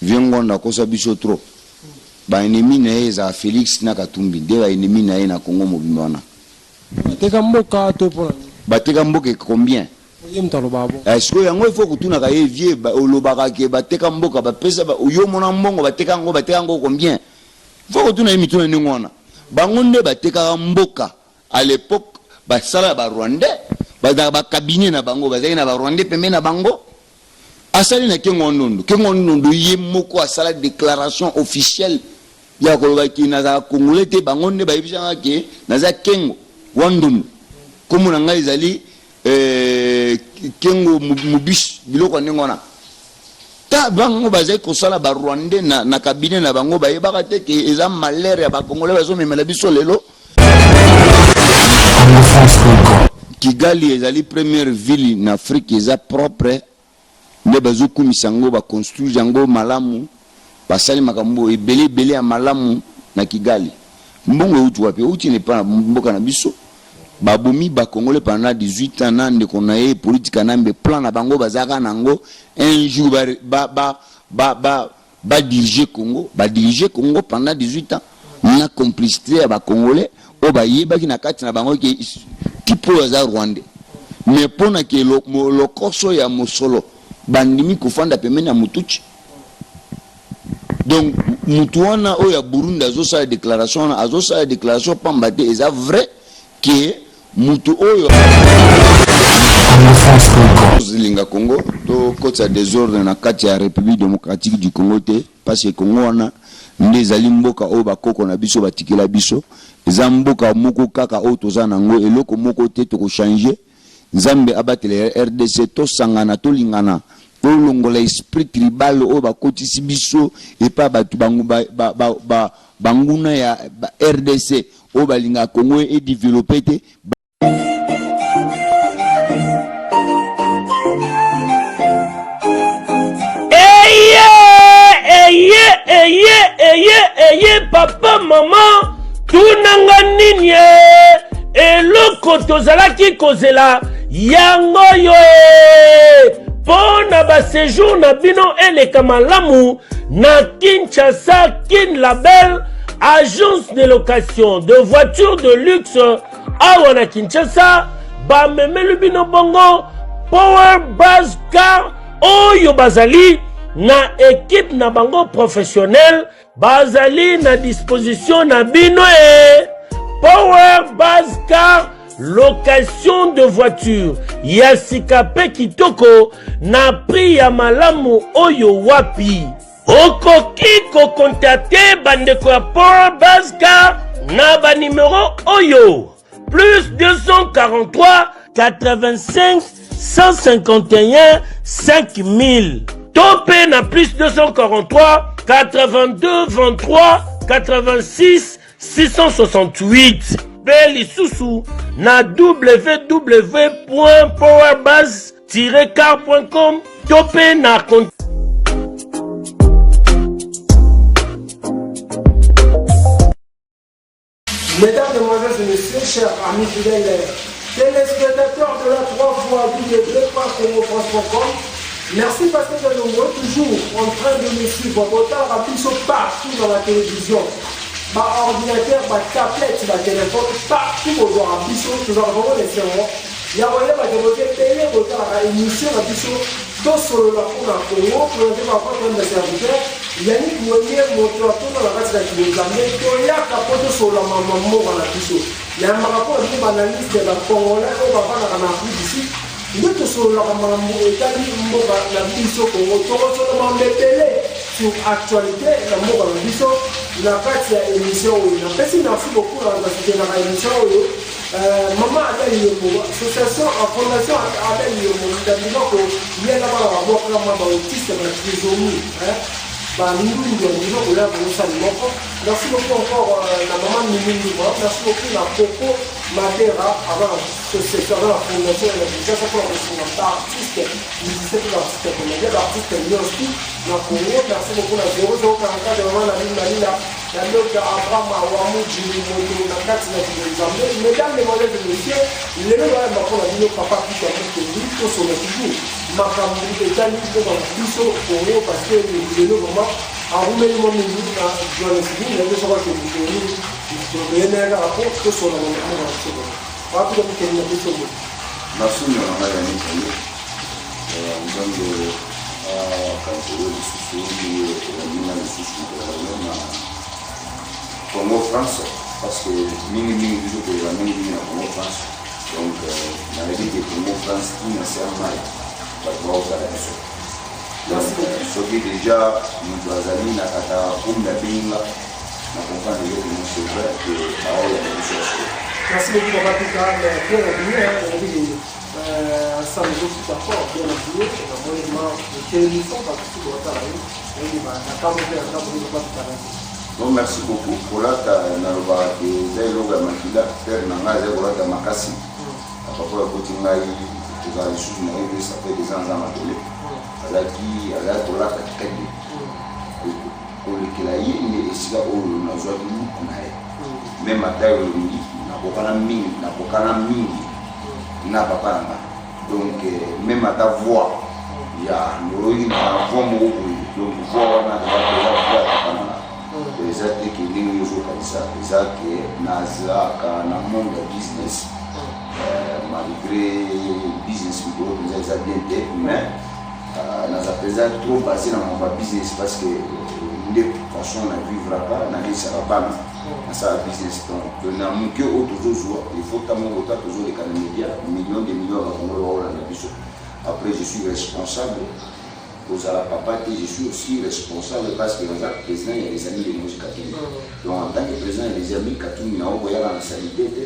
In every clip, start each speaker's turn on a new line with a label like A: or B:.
A: Vieux Ngwanda akosa biso trop. Ba ennemis na ye ezala Felix na Katumbi nde ba ennemis na ye na Congo mobimba wana.
B: Bateka mboka to pona nini?
A: Bateka mboka combien?
B: Po ye mutu alobaka bongo.
A: Eh sikoyo yango il faut kotunaka ye vieux olobaka ke bateka mboka bapesa yo omona mbongo bateka yango bateka yango combien? Il faut kotuna ye mituna ndenge wana. Bango nde batekaka mboka à l'epoque basala ba rwandais bazalaka ba cabinet na bango bazalaki na ba rwandais pembeni na bango. Asali na Kengo wa Ndondo. Kengo wa Ndondo ye moko asala declaration officielle ya koloba ke nazalaka congolais te, bango nde bayebisa nga ke naza Kengo wa Ndondo. Kombo na ngai ezali Kengo Mubis, biloko ya ndenge wana. Ta bango bazali kosala ba rwandais na cabinet na bango, bayebaka te ke eza malheur ya ba congolais bazomemela biso lelo. Kigali ezali première ville na Afrique eza propre nde bazo kumisa yango ba construire yango malamu basali makambo ebele ebele ya malamu na Kigali mbongo euti wapi euti na epa na mboka na biso babomi ba congolais pendant 18 ans na ndeko na ye Hippolyte Kanambe plan na bango bazalaka na yango un jour ba ba ba ba, ba Ba diriger Congo, ba diriger Congo pendant 18 ans na complicite ya ba congolais oyo bayebaki na kati na bango ke type oyo aza rwandais mais pona ke lokoso ya mosolo bandimi kofanda pembeni ya mututshi. Donc mutu wana oyo ya Burundi azosala declaration wana azosala declaration pamba te, eza vrai ke mutu oyo linga Congo to kotisa desordre na kati ya Republique democratique du Congo te parce que Congo wana nde ezali mboka oyo ba koko na biso batikela biso eza mboka moko kaka oyo toza na yango eloko moko te toko changer Nzambe abatela rdc tosangana tolingana tolongola esprit tribal oyo bakotisi biso epa batu banguna ya rdc oyo balingaka Congo e developper te.
C: Eye eye eye eye eye papa mama tunanga nini e eloko tozalaki kozela yango yo e mpo na basejour na bino eleka malamu na Kinshasa Kin Label agence de location de voitures de luxe awa na Kinshasa bamemeli bino bongo Power Buzz Car oyo bazali na equipe na bango professionnel bazali na disposition na bino e Power Buzz Car location de voiture ya sika mpe kitoko na prix ya malamu oyo wapi okoki kokontakte bandeko ya Power Buzz Car na banimero oyo plus 243 85 151 5000 to mpe na plus 243 82 23 86 668 mpe lisusu na www.powerbase-car.com to mpe na
D: Mesdames, Mesdemoiselles et Messieurs, chers amis fidèles téléspectateurs de la 3 fois www.congofrance.com, merci parce que vous êtes nombreux toujours en train de nous suivre. Botalaka biso partout dans la télévision, ba ordinateur, ba tablette, ba téléphone, partout bozwaka biso, tozalaka vraiment na esengo ya koyeba ke boza ebele botalaka émission na biso tosolola mpo na Congo. Présenté par votre humble serviteur Yannick Wenge, moto atonda na kati na kibonzambe. Toyaka mpo tosolola mama mboka na biso. Nayambaka mpo na bino baanalyste ba congolais oyo bavandaka na Afrique du Sud, nde tosololaka makambo etali mboka na biso Congo. Tokosolola makambo ebele sur actualité na mboka na biso na kati ya émission oyo. Napesi merci beaucoup na bato basoutenaka émission oyo. Mama Adèle Yombo, association fondation Adèle Yombo, ndandima koyela bana babwakama ba autiste ba trisomie, hein, ba ndundu ya ndima koya kosala moko. Merci beaucoup encore na mama Mimi Ndima, merci beaucoup na Coco Madera avant la société, avant la fondation ya Kinshasa pour kosunga ba artiste musicien mpe ba artiste comédien, ba artiste nyonso na Congo. Merci beaucoup na 0044 mama Nadine Malila. ya Docteur Abraham Wamuji moto na kati na Nzambe. Mesdames, Mesdemoiselles et Messieurs, lelo bayamba mpona bino Papa Peter Mukendi. Tosolo toujours makambo etali mboka na biso Congo, parce que lelo vraiment arumeli mwa mingi na Johannesburg. Nayebi soki akende mikolo nini, toyendaka kaka po tosola na mboka na biso Congo. Papa Peter Mukendi, na biso mboka.
A: Masumu na ngai ya mibale, Nzambe akanisa yo lisusu ndenge oyambi nga lisusu mokolo na Congo France, parce que mingimingi biso toyeba mingimingi na Congo France. Donc nayebi ke Congo France ntina se ya mai, bato bakozala biso. Donc soki déjà moto azali na kata kumbi abengi nga, na comprendre ye que c'est vrai que baoyamba biso ya solo.
D: Merci beaucoup, Papa Peter. Mais bien habillé, hein, on a dit ensemble, je suis d'accord, bien habillé. On a vraiment télévision, parce que tout le monde a na kambo mpe na ndako Papa Peter.
A: Bon, merci beaucoup. Kolata, nalobaka ke eza eloko ya makila. Père na ngai azali kolata makasi. Papa oyo akoti ngai, tozala lisusu na ye mpe, ça fait 2 ans, aza mabele. Azalaki kolata très bien kolekela ye. Nde esika oyo nazwaki luku na ye. Même ata elongi, nakokana mingi na papa na nga. Donc même ata voix ya noloki na voix moko boye, donc voix wana eza mpenza voix ya papa na nga. Eza te ke ndenge ozokanisa, eza ke nazalaka na monde ya business. Malgré business mikolo mpenza eza bien te, mais naza mpenza trop basé na makambo ya business, parce que nde façon na vivraka, naleisaka bana, nasala business. Donc na moke oyo tozozwa, il faut ntango kota tozoleka na média, million de millions ya Bakongolo baolanda biso. Après, je suis responsable kozala papa te, je suis aussi responsable parce que naza président ya Les Amis de Moïse Katumbi. Donc en tant que président ya Les Amis Katumbi, na okoyaka na salite te.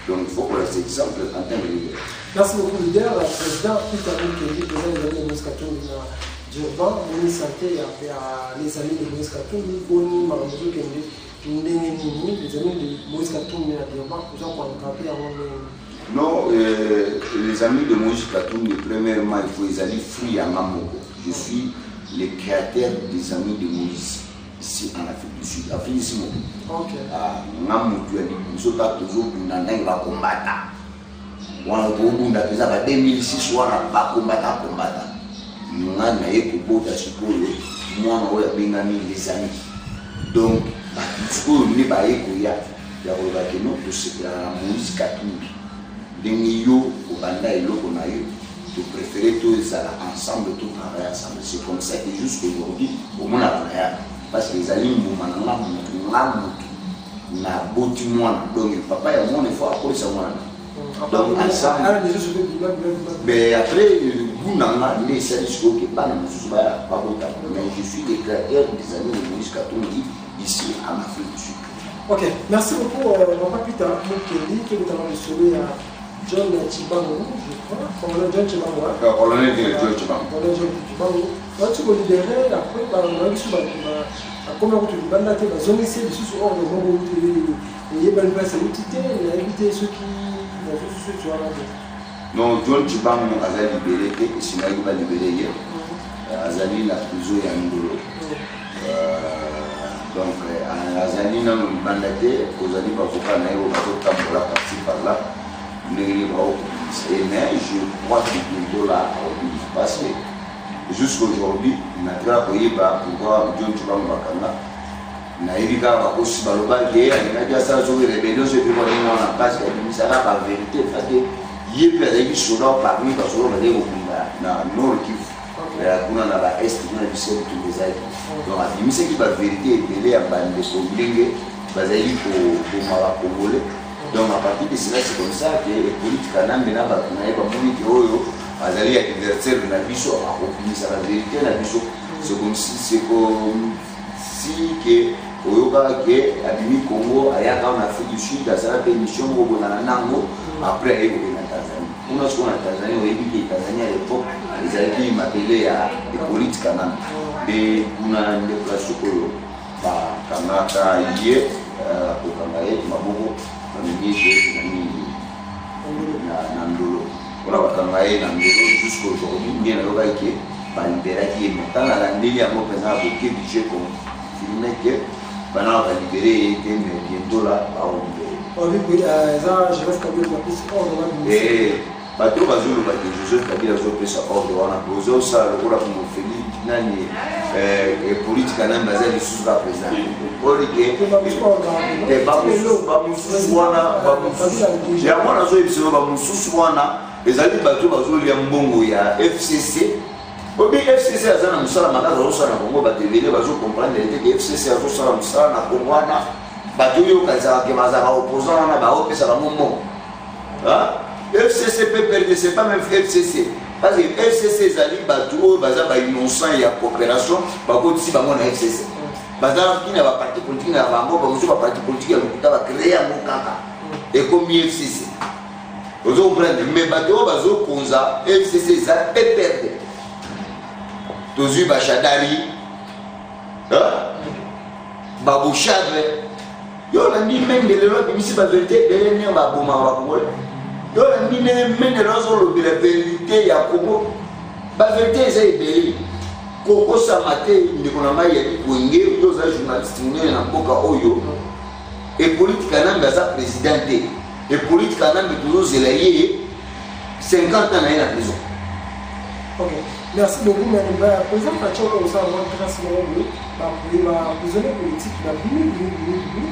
A: Donc il faut kolasa exemple en tant que leader.
D: Merci beaucoup, leader. Président Peter Mukendi, président des Amis de Moïse Katumbi na Durban. Boni santé ya Les Amis de Moïse Katumbi? Boni makambo ezokende ndenge nini? Les Amis de Moïse Katumbi na Durban, oza koencadrer yango ndenge nini?
A: Non, Les Amis de Moïse Katumbi, premièrement, il faut ezali fruit ya nga moko. Je suis le créateur des Amis de Moïse ici en Afrique du Sud, Afrique du Sud moko. Ah, nga motu ya liboso ta tozobunda ndenge bakombata wana, tobunda mpenza ba 2006 wana, bakombata kombata. Nga naye kobota sikoyo mwana oyo abengami Les Amis. Donc bato sikoyo nde baye koya ya koloba ke no, tosepelaka na Moïse Katumbi ndenge yo obanda eloko na yo, topréféré tozala ensemble, totravaille ensemble. C'est comme ça que jusqu'aujourd'hui omonaka na ya, parce que ezali mbuma na nga motu, nga motu naboti mwana. Donc papa ya mwana, il faut akolisa mwana. Donc ensemble.
D: Ala déjà soki bima bima bima.
A: Mais après, goût na nga nde esali sikoyo ke bana mosusu baya babota. Mais je suis le créateur des Amis de Moïse Katumbi ici en Afrique du Sud.
D: Ok, merci beaucoup, Papa Peter Mukendi. Tobetaka lisolo ya John Tshibangu, je crois. Colonel John Tshibangu, hein?
A: Colonel John Tshibangu.
D: Colonel John Tshibangu. Bauti kolibérer après, bango biso bakomi kutu libanda te, bazongisi ye lisusu ordre moko eyebani place euti te. Nayebi te soki nazosusu wana te.
A: Non, John Tshibangu aza libéré te. Esengaki balibérer ye, azali na prison ya Ndolo. Donc azali nano libanda te. Kozali baavocat na ye oyo bazotambola par-ci par-là ndenge nini baokobimisa ye, mais je crois que bientôt là akobimisa, parce que jusqu'aujourd'hui natikala koyeba pourquoi John Tshibangu bakanga. Nayebi kaka bakosi, balobaki ye alingaki asala soki rébellion, soki mpe ndenge wana, parce que abimisaka bavérité, parce que ye mpe azalaki soda parmi basoda bazali kobunda na Nord Kivu, kuna na baest, kuna bisika bitumba ezalaki. Donc abimisaki bavérité ebele ya bandeko ndenge bazali koboma Bacongolais. Donc à partir de cela, c'est comme ça que Hippolyte Kanambe na bato na ye bamoni ke oyo azali adversaire na biso, akobimisa bavérité na biso. C'est comme si ke oyokaka ke abimi Congo, ayaka na Afrique du Sud, asala mpe mission moko bonana nango. Après aye kokende na Tanzanie. Kuna sikoyo na Tanzanie, oyebi ke Tanzanie à l'époque ezalaki mabele ya Hippolyte Kanambe. Nde kuna nde place oyo bakangaka ye, kokanga ye maboko, bamemi ye na nini, na Ndolo. Mpona bakanga ye na Ndolo, jusqu'aujourd'hui nde nayokaki ke baliberaki ye. Mais ntango nalandeli yango mpenza na bokebi, j'ai confirmé ke Bana balibere ye te, mais bientôt là baolibere.
D: Eza Joseph Kabila apesi ordre wana?
A: Bato oyo bazoloba ke Joseph Kabila azopesa ordre wana, bozosala lokola Félix nani, politique nani, baza lisusu ka président olike. Bamosusu wana, yango wana azoyebisa yo, bamosusu wana ezali bato bazolia mbongo ya FCC. Obi FCC aza na mosala makasi azosala na Kongo. Bato ebele bazocomprendre te ke FCC azosala mosala na Kongo wana. Bato oyo okanisaka ke bazalaka opposant wana, baopesa bango mbongo. FCC, PPRD, c'est pas même FCC, parce que FCC ezali bato oyo baza bainnocent ya coopération, bakotisi bango na FCC. Bazalaki na baparti politique na bango, bamosusu baparti politique ya lokuta, bacréer yango kaka, ekomi FCC. Ozo comprendre? Mais bato oyo bazokonza FCC eza PPRD. Tozwi bashadari, baboshadre. Yo olandi Mende lelo abimisi bavérité ebele ndenge babomaka bakongole. Yo olandi ndenge Mende lelo azolobela vérité ya Congo. Bavérité eza ebele, kokosama te. Ndeko na ngai ya Likwenge, yo oza journaliste monene na mboka oyo. Hippolyte Kanambe aza président te. Hippolyte Kanambe, tozozela ye 50 ans na ye na prison.
D: Ok, merci beaucoup. Mais président Fatshi, okosala mwa grâce moko boye, baprisonnier politique babimi, bimi, bimi, bimi,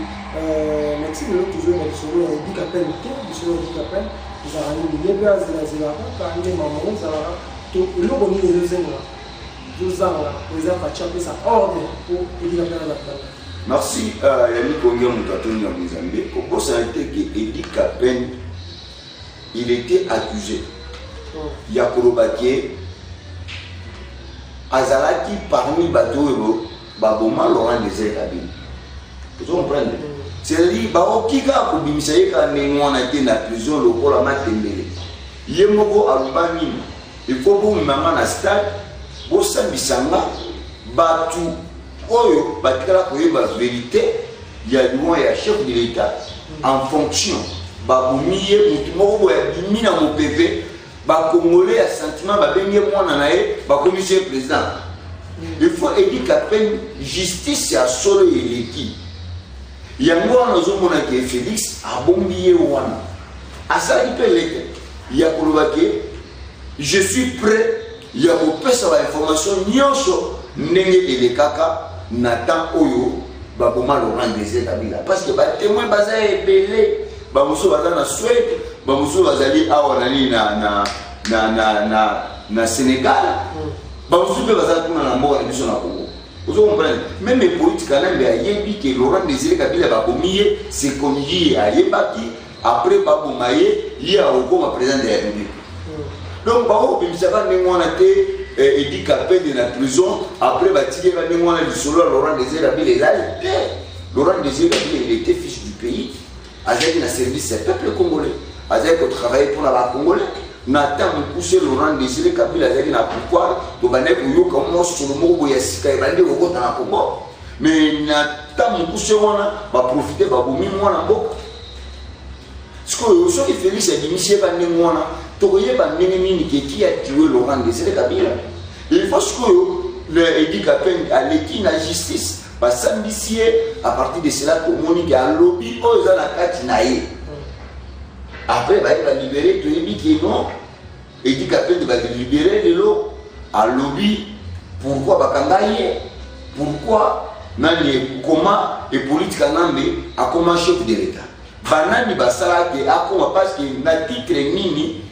D: mais ti lelo tozoyeba lisolo ya Eddy Kapend te. Lisolo ya Eddy Kapend ezalaka nini? Ye mpe azelazela kaka nde mamango ezalaka to eloko nini ezozenga, ezozanga président Fatshi apesa ordre po Eddy Kapend aza libanda?
A: Merci. Yannick Ongia, moto atondi na Nzambe. Kobosana te ke Eddy Kapend, il était accusé ya koloba ke azalaki parmi bato oyo baboma Laurent Désiré Kabila. Ozo comprendre? C'est-à-dire baoki kaka kobimisa ye kaka ndenge wana te na prison lokola matembele. Ye moko aloba nini? Il faut bomemanga na stade, bosambisa nga. Bato oyo batikala koyeba vérité ya liwa ya chef de l'État en fonction, babomi ye, motu moko boye abimi na mopepe, bakongole ya sentiment babengi ye mwana na ye, bakomisi ye président. Il faut Eddy Kapend, justice ya solo eleki. Yango wana ozomona ke Félix abombi ye wana. Asalaki mpe lettre ya koloba ke je suis prêt ya kopesa bainformation nyonso ndenge elekaka na temps oyo baboma Laurent Désiré Kabila, parce que batémoin baza ebele. Bamosusu baza na Suède, bamosusu bazali awa na nini, na Sénégal, bamosusu mpe baza kuna na mboka na biso na Congo. Ozo comprendre? Même Hippolyte Kanambe ayebi ke Laurent Désiré Kabila babomi ye. C'est comme ye ayebaki après baboma ye, ye akokoma président de la République. Donc bakobimisaka ndenge wana te Eddy Kapend na prison, après batiki ye ndenge wana. Lisolo ya Laurent Désiré Kabila ezali te. Laurent Désiré Kabila, il était fils du pays, azalaki na service ya peuple congolais, azalaki kotravaille mpona bacongolais. Na ntango mokuse Laurent Désiré Kabila azalaki na pouvoir, tobandaki koyoka mwa solo moko boye ya sika ebandi kokota na Congo. Mais na ntango mokuse wana, baprofite, babomi mwana mboka. Sikoyo soki Félix abimisi ye bandenge wana, tokoyeba ndenge nini ke qui a tué Laurent Désiré Kabila? Il faut sikoyo le Eddy Kapend aleki na justice, basambisi ye. À partir de cela, tomoni ke alobi oyo eza na kati na ye. Après baye balibere, toyebi ke non, Eddy Kapend balibere lelo, alobi pourquoi bakanga ye, pourquoi nani, comment Hippolyte Kanambe akoma chef de l'État, banani basalaki akoma, parce que na titre nini,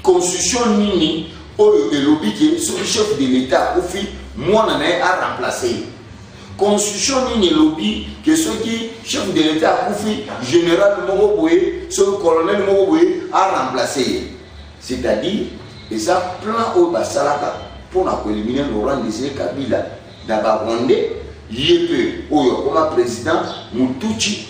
A: constitution nini oyo elobi ke soki chef de l'État akufi, mwana na ye aremplace ye? Constitution nini elobi ke soki chef de l'État akufi, général moko boye, soki colonel moko boye aremplace ye? C'est-à-dire eza plan oyo basalaka mpona koéliminer Laurent Désiré Kabila na barwandais. Ye mpe oyo akoma président mutuchi,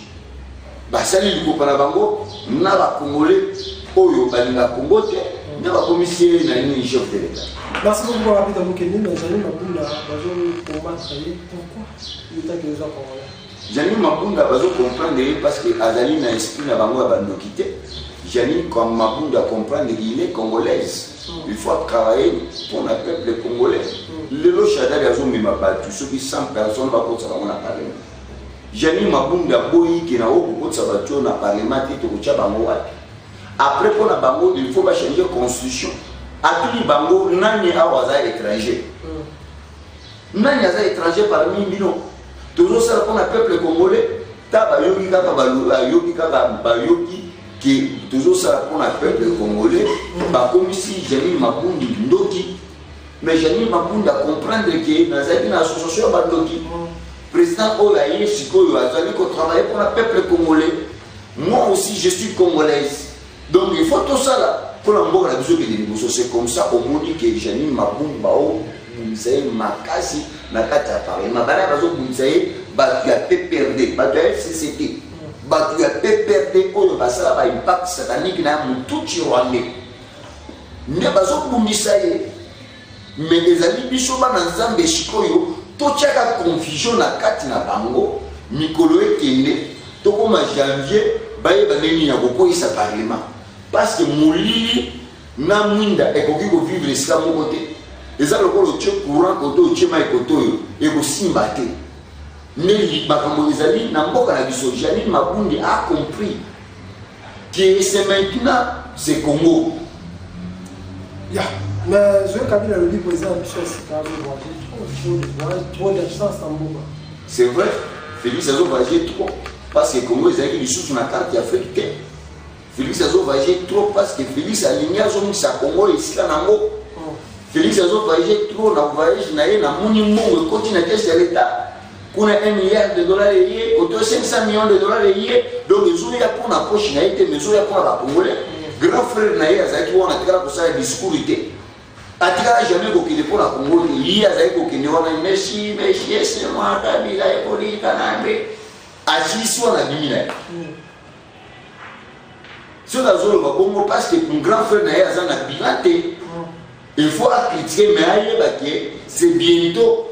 A: basali likopa na bango na bacongolais oyo balinga Congo te, nde bakomisi ye na nini, chef de l'État.
D: Merci beaucoup, Papa Peter Mukendi. Mais Janine Mabunda, bazo combattre ye pourquoi? L'état que eza congolais.
A: Janine Mabunda, bazocomprendre ye parce que azali na esprit na bango ya bandoki te. Janine Mabunda comprendre qu'il est congolaise, il faut travailler pour le peuple congolais. Lelo Shadary azomema bato soki 100 personnes, bakotisa bango na parlement. Jeanine Mabunda aboyi ke na oyo kokotisa bato oyo na parlement te, tokotya bango wapi? Après, mpo na bango il faut bachanger constitution. Atuni bango: nani awa aza étranger? Nani aza étranger parmi bino? Tozosala mpona peuple congolais. Ta bayoki kaka, bayoki kaka, bayoki ke tozosala mpona peuple congolais. Bakomisi Jeanine Mabundi ndoki. Mais Jeanine Mabundi acomprendre ke nazalaki na association ya bandoki. Président oyo aye sikoyo azali kotravailler mpona peuple congolais. Moi aussi, je suis congolaise, donc il faut tosala mpona mboka na biso ekende liboso. C'est comme ça omoni ke Jeanine Mabundi baobundisa ye makasi na kati ya parlement. Bana bazobundisa ye, bato ya PPRD, bato ya FCCT, bato ya PPRD oyo basala baimpact satanique na ya motutsi rwandais nde bazobundisa ye. Mais ezali biso bana Nzambe sikoyo totiaka confusion na kati na bango. Mikolo ekende, tokóma janvier, bayeba ndenge nini ya kokweyisa parlement, parce que molili na mwinda ekoki kovivre esika moko te. Eza lokola otie courant kote, otie mai kote oyo, ekosimba te. Nde makambo ezali na mboka na biso. Janine Mabundi a compris que c'est maintenant, c'est Congo.
D: Ya, mais Zoé Kabila alobi président ya biso ya sika azovoyage trop, trop de voyage, trop d'absence na mboka.
A: C'est vrai, Félix azovoyage trop parce que Congo ezalaki lisusu na carte ya Afrique te. Félix azovoyage trop parce que Félix alingi azongisa Congo esika nango. Félix azovoyage trop. Na voyage na ye, namoni mbongo ekoti na caisse ya l'État kuna, 1 milliard de dollars eye koto, 500 millions de dollars eye. Donc ezoya mpona poche na ye te, mais ezoya mpona bacongolais. Grand frère na ye azalaki wana, atikala kosala discours te, atikala jamais kokende mpona Congo te. Ye azalaki kokende wana: "Merci, merci, c'est moi Kabila ekolika nambe." Asilisi wana, abimi na ye. Soki azoloba bongo, parce que grand frère na ye aza na bilan te, il faut acritiquer. Mais ayeba ke c'est bientôt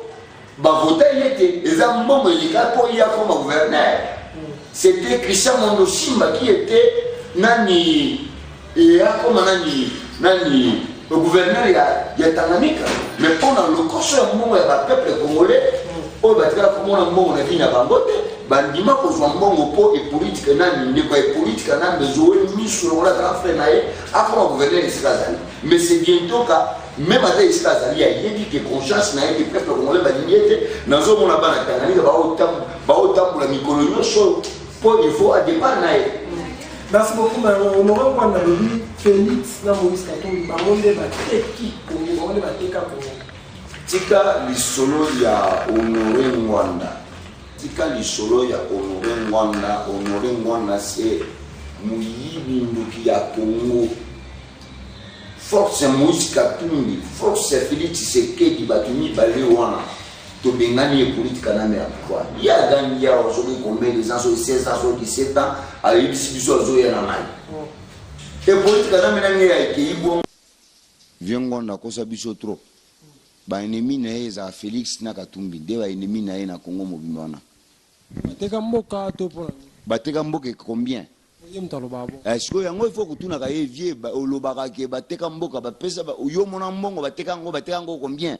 A: bavota ye te. Eza mbongo eleka mpo ye akoma gouverneur. C'était Christian Mwando Simba qui était nani e akoma nani gouverneur ya Tanganyika. Mais mpona lokoso ya mbongo ya bapeuple congolais oyo batikala komona mbongo na vie na bango te, bandima kozwa mbongo mpo epolitike nani, ndeko ya epolitike nani, bezowe miso lokola grand frère na ye akoma gouverneur esika azali. Mais c'est bientôt ka même ata esika azali, ayebi ke conscience na ye ke peuple congolais balingi ye te. Nazomona bana Tanganyika baotambola mikolo nyonso mpo il faut adépart na ye.
D: Merci beaucoup. Mais Honoré Ngbanda alobi Félix na Moïse Katumbi, bango nde bateki Congo, bango nde bateka Congo.
A: Tika lisolo ya Honoré Ngbanda, tika lisolo ya Honoré Ngbanda. Honoré Ngbanda, c'est moyibi, ndoki ya Congo. Force Moïse Katumbi, force Félix Tshisekedi, bato mibale wana tobengani ye politika na ya pouvoir. Ye agangi awa soki combien des ans, soki 16 ans, soki 17 ans, ayebisi biso azoya na ngai e politika name nange ya ekei bongo. Vieux Ngbanda akosa biso trop. Baennemi na ye ezala Félix na Katumbi, nde baennemi na ye na Congo mobimba wana.
B: Bateka mboka to mpona nini?
A: Bateka mboka combien?
B: Ye moto alobaka bon.
A: Sikoyo yango il faut kotunaka ye: vieux, olobaka ke bateka mboka, bapesa yo mona mbongo, bateka yango, bateka yango combien?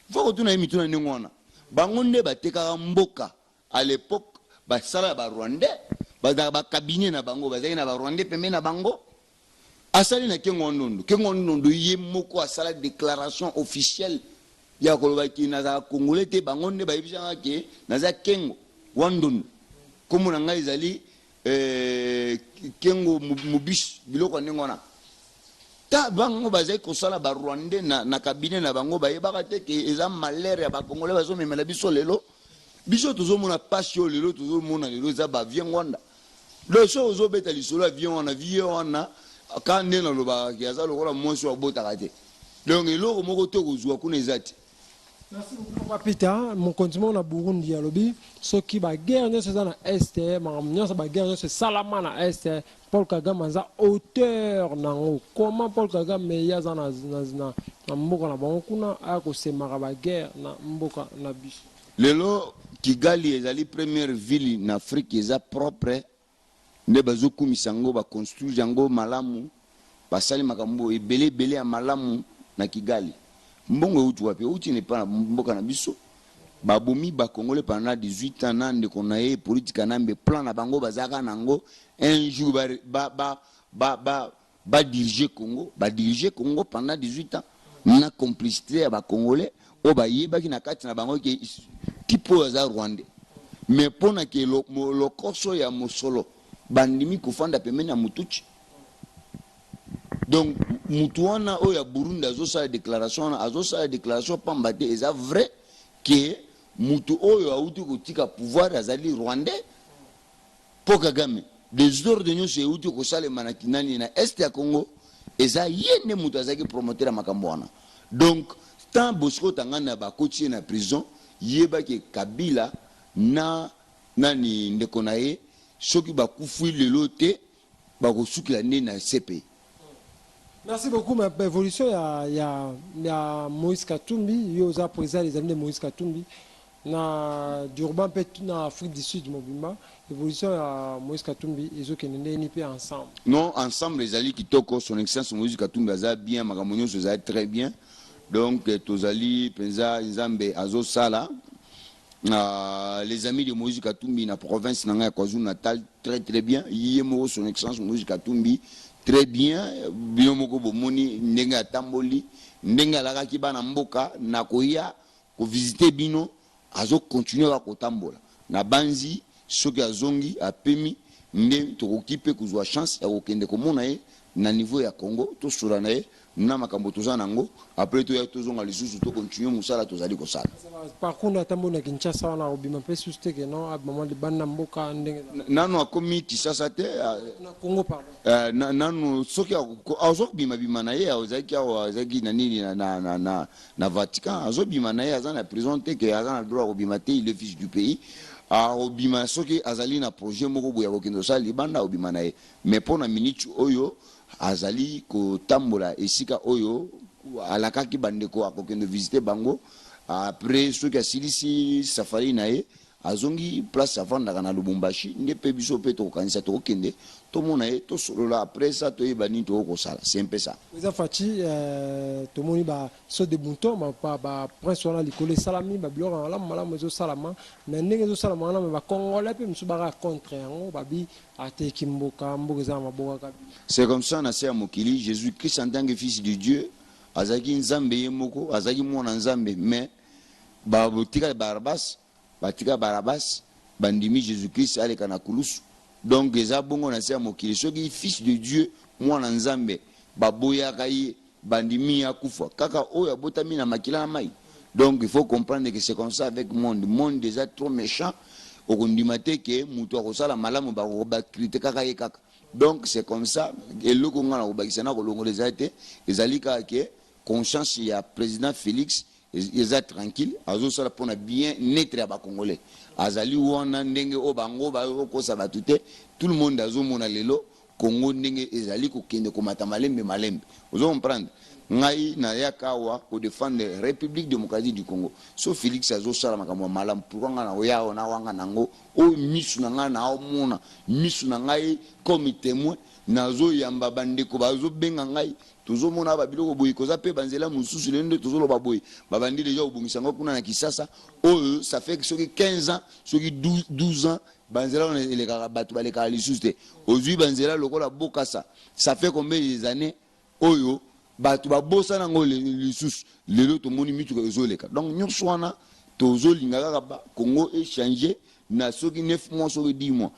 A: Il faut kotuna ye mituna ndenge wana. Bango nde batekaka mboka. À l'époque basala ya barwandais, bazalaka bacabinet na bango, bazalaki na barwandais pembeni na bango. Asali na Kengo Ndondo, Kengo Ndondo ye moko asala déclaration officielle ya koloba ke nazala congolais te. Bango nde bayebisaka ke naza Kengo wa Ndondo, nkombo na ngai ezali Kengo Mobisi, biloko ya ndenge wana. Ta bango bazali kosala barwandais na cabinet na bango, bayebaka te ke eza malheur ya bacongolais bazomemela biso lelo. Biso tozomona pasi oyo lelo, tozomona lelo eza bavieux Ngbanda. Donc soki ozobeta lisolo ya vieux wana, vieux wana ka nde nalobaka ke aza lokola mwasi oyo abotaka te. Donc eloko moko te kozwa kuna eza te.
D: Merci beaucoup, papa Peter. Mokonzi moko na Burundi alobi soki baguerre nyonso eza na Est, makambo nyonso, baguerre nyonso esalama na Est, Paul Kagame aza auteur nango. Comment Paul Kagame ye aza na mboka na bango kuna, aya kosemaka baguerre na mboka na biso?
A: Lelo Kigali ezali première ville na Afrique eza propre, nde bazokumisa yango, baconstruire yango malamu, basali makambo ebele ebele ya malamu na Kigali. Mbongo euti wapi? Euti na epa na mboka na biso. Babomi ba Congolais pendant 18 ans na ndeko na ye Hippolyte Kanambe, plan na bango bazalaka nango un jour ba ba ba ba ba ba diriger Congo, ba diriger Congo pendant 18 ans na complicité ya ba Congolais oyo bayebaki na kati na bango ke type oyo aza Rwandais, mais pona ke lokoso ya mosolo bandimi kofanda pembeni ya Mutuchi. Donc mutu wana oyo ya Burundi azosala declaration wana, azosala declaration pamba te, eza vrai ke mutu oyo awuti kotika pouvoir azali Rwandais. Po Kagame desordre nyonso ewuti kosalema na kinani na est ya Congo, eza ye nde mutu azalaki promoteur ya makambo wana. Donc tant Bosco Ntaganda bakoti ye na prison, yeba ke Kabila na nani ndeko na ye soki bakufi lelo te, bakosukela nde na CPI.
D: Merci beaucoup. Ma évolution ya ya ya Moïse Katumbi, yo oza président des amis de Moïse Katumbi na Durban mpe na Afrique du Sud mobimba, évolution ya Moïse Katumbi ezokende ndenge nini mpe ensemble?
A: Non, ensemble ezali kitoko. Son Excellence Moïse Katumbi aza bien, makambo nyonso ezali très bien. Donc tozali mpenza, Nzambe azosala. Les amis de Moïse Katumbi na province na ngai ya KwaZulu Natal, très très bien. Ye moko Son Excellence Moïse Katumbi, très bien. Bino moko bomoni ndenge atamboli, ndenge alakaki bana mboka na koya kovisite bino, azokontinue kaka kotambola. Na banzi soki azongi apemi nde tokoki mpe kozwa chance ya kokende komona ye na niveau ya Congo, tosola na ye na makambo toza nango. Après toya tozonga lisusu, tokontinue mosala tozali kosala.
D: Par contre atamboli na Kinshasa wana, akobima mpe susu te ke non, abima libanda mboka ndenge?
A: Nano akomi Kinshasa te.
D: Na Congo, pardon.
A: Nanu soki azobima bima na ye, azalaki awa, azalaki na nini na Vatican, azobima na ye, aza na prison te ke aza na droit akobima te. Il est fils du pays, akobima soki azali na projet moko boye akokende kosala libanda, akobima na ye. Mais mpo na minute oyo azali kotambola esika oyo alakaki bandeko akokende visite bango. Après soki asilisi safari na ye, azongi place avandaka na Lubumbashi, nde mpe biso mpe tokokanisa tokokende tomona ye, tosolola. Après ça toyeba nini tokokosala, c'est un peu ça.
D: Eza Fatshi, tomoni ba saut de mouton, ba prince wana likolo esalami, babiloko ya malamu malamu ezosalama. Mais ndenge ezosalama wana, me bacongolais mpe mosusu baka contre yango, babi ateki mboka, mboka eza na maboko kaka.
A: C'est comme ça na se ya mokili. Jésus Christ en tant que fils de Dieu, azalaki Nzambe ye moko, azalaki mwana Nzambe, mais batika Barabas, batika Barabas, bandimi Jésus Christ aleka na kulusu. Donc eza bongo na se ya mokili. Soki fils de Dieu, mwana Nzambe, baboyaka ye, bandimi ye akufa, kaka oyo abotami na makila na mai. Donc il faut comprendre que c'est comme ça avec monde. Monde eza trop méchant, okondima te ke moto akosala malamu, bakrite kaka ye kaka. Donc c'est comme ça. Eloko nga na kobakisa na kolongola eza te, ezali kaka ke conscience ya président Félix eza tranquille, azosala mpona bien être ya bacongolais. Azali wana ndenge oyo bango bakokosa bato te. Tout le monde azomona lelo Congo ndenge ezali kokende komata malembe malembe. Ozo comprendre, ngai nayaka awa kodefendre République démocratique du Congo. So Félix azosala makambo ya malamu, pourquoi ngai nakoya awa nawanga nango? Oyo misu na ngai naomona, misu na ngai comme témoin, nazoyamba bandeko bazobenga ngai, tozomona babiloko boye, koza mpe banzela mosusu. Lelo nde tozoloba boye, babandi deja kobongisa yango kuna na Kisasa oyo ça fait soki 15 ans, soki 12 ans, banzela wana elekaka, bato balekaka lisusu te. Ozwi banzela lokola Bokasa, ça fait combien des années oyo bato babosana yango, lisusu lelo tomoni mituka ezoleka. Donc nyonso wana tozolinga kaka Congo échange na soki 9 mois, soki 10 mois.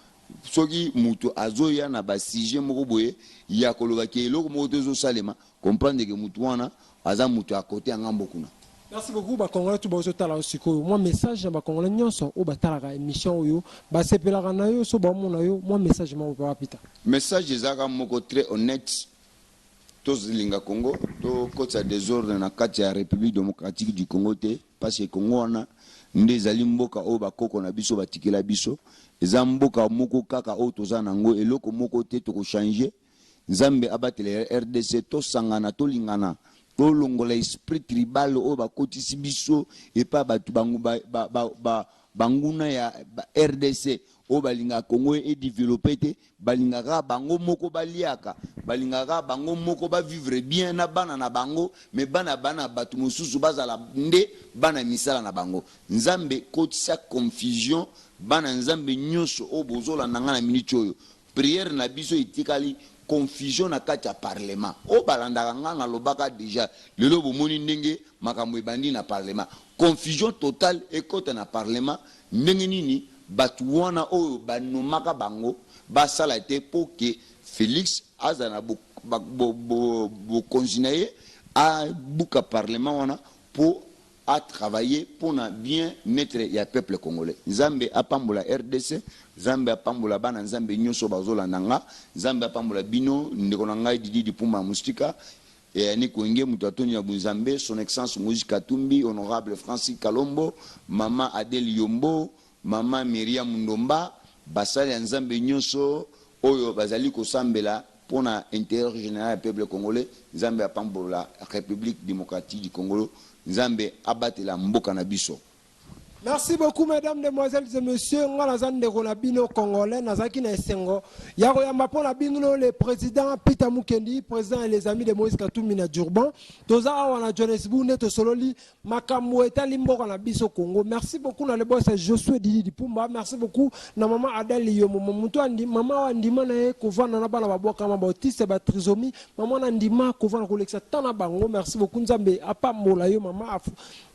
A: Soki moto azoya na basujet moko boye ya kolobaki eloko moko te ezosalema, comprendre ke motu wana aza moto ya kote ya ngambo kuna.
D: Merci beaucoup. Bacongolais tu bazotala yo sikoyo, mwa message na bacongolais nyonso oyo batalaka émission oyo, basepelaka na yo, so baomona yo, mwa message moko mpe wapita.
A: Message ezalaka moko très honnête: tozolinga Congo, tokotisa désordre na kati ya République démocratique du Congo te, parce que Congo wana nde ezali mboka oyo bakoko na biso batikela biso. Eza mboka moko kaka oyo toza nango, eloko moko te tokochange. Nzambe abatela RDC. Tosangana, tolingana, tolongola esprit tribal oyo bakotisi biso epai bato bango ba, ba, ba, ba, Banguna ya RDC oyo balingaka Congo edeveloppe te, balingaka bango moko baliaka, balingaka bango moko bavivre bien na bana na bango, mais bana bana bato mosusu bazala nde bana misala na bango. Nzambe, kotisa confusion. Bana Nzambe nyonso oyo bozolanda nga na miniti oyo, prière na biso etikali confusion na kati ya parlement. Oyo balandaka nga, nalobaka déjà, lelo bomoni ndenge makambo ebandi na parlement. Confusion totale ekɔta na parlement. Ndenge nini bato wana oyo banomaka bango basala te mpo ke Félix aza na bokonzi na ye, abuka parlement wana mpo atravailler mpona bien-être ya peuple congolais? Nzambe apambola RDC, Nzambe apambola bana Nzambe nyonso bazolanda nga, Nzambe apambola bino. Ndeko na ngai Didi Dipumba ya Mustika, Yani Kwenge, moto atoni ya Bunzambe, Son Excellence Moïse Katumbi, Honorable Francis Kalombo, Mama Adele Yombo, Mama Miriam Ndomba, basali ya Nzambe nyonso oyo bazali kosambela mpona intérêt général ya peuple congolais. Nzambe apambola République démocratique du Congo, Nzambe abatela mboka na biso.
D: Merci beaucoup, mesdames, demoiselles et messieurs. Nga naza ndeko na bino congolais. Nazalaki na esengo ya koyamba mpo na bino le président Peter Mukendi, président et les amis de Moïse Katumbi na Durban. Toza awa na Johannesburg nde tosololi makambo etali mboka na biso Congo. Merci beaucoup na le boss Josué Didi Dipumba. Merci beaucoup na mama Adèle Yomo, moto andi mama oyo andima na ye kovanda na bana babwakama, bautiste, batrisomie. Mama na ndima kovanda kolekisa temps na bango. Merci beaucoup, Nzambe apambola yo mama,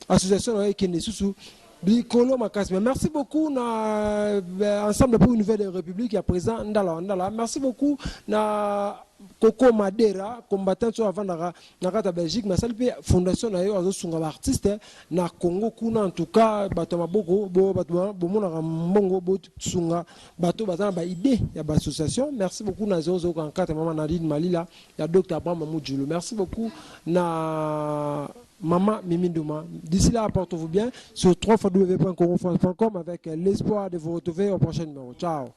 D: association na yo ekende susu likolo makasi. Mais merci beaucoup na Ensemble pour une nouvelle république ya président Ndala Ndala. Merci beaucoup na Koko Madera, combattant oyo avandaka na kati ya Belgique, masali mpe fondation na ye, azosunga baartiste na Congo kuna. En tout cas, bato ya maboko, bato bomonaka mbongo, bosunga bato baza na baidée ya baassociation. Merci beaucoup na 0044, mama Nadine Malila ya Dr Abraham Mamudjulu. Merci beaucoup na Maman Mimi Ndouma. D'ici là, portez-vous bien sur www.congofrance.com avec l'espoir de vous retrouver au prochain numéro. Ciao.